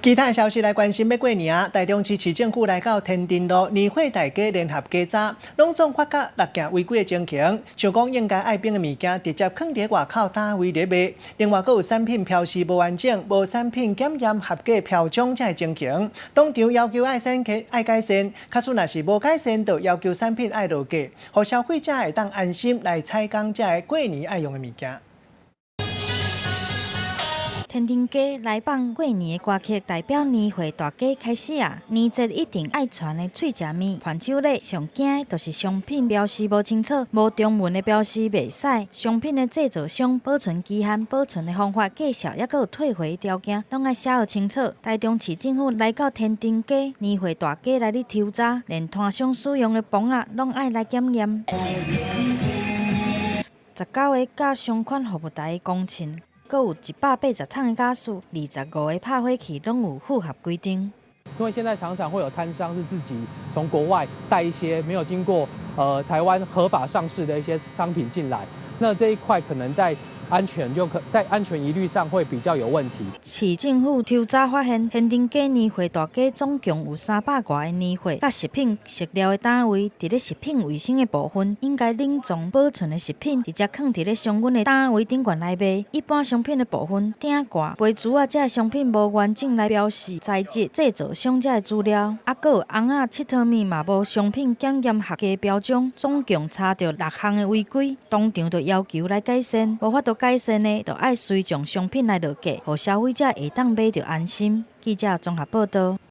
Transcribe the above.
其他消息來關心，欲過年啊，台中市市政府來到天津路年貨大街聯合稽查，攏總發覺六件違規的情形，像講應該愛冰的物件直接囥佇外口攤位咧賣，另外閣有產品標示無完整、無產品檢驗合格標章這个情形，當場要求愛先愛改善，假使若是無改善，就要求產品愛落架，予消費者會當安心來採購這个過年愛用的物件。天津街來放過年的歌曲，代表年貨大街開始啊！年節一定愛傳的喙食物、伴手禮，上驚的就是商品標示無清楚、無中文的標示袂使，商品的製造商、保存期限、保存的方法、介紹，抑閣有退回條件，攏愛寫予清楚。台中市政府來到天津街年貨大街來咧抽查，連攤商使用的磅仔攏愛來檢驗。19個佮相款服務台的公秤。閣有180桶的瓦斯，25個拍火器攏有符合規定。因為現在常常會有攤商是自己從國外帶一些沒有經過台灣合法上市的一些商品進來，那這一塊可能在安全就可在安全疑慮上會比較有問題。市政府抽查發現，天津街年貨大街總共有300外个年貨佮食品食料的攤位，佇咧食品衛生的部分，應該冷藏保存的食品，直接囥佇咧常溫的攤位頂懸來賣。一般商品的部分，鼎蓋、杯櫥仔這个商品無完整來標示材質、製造商這个資料，啊，閣有甕仔、𨑨迌物嘛無商品檢驗合格標章，總共查著六項的違規，當場就要求來改善，無法度改善的，就愛隨將商品來落架，予消費者會當買著安心。記者綜合報道。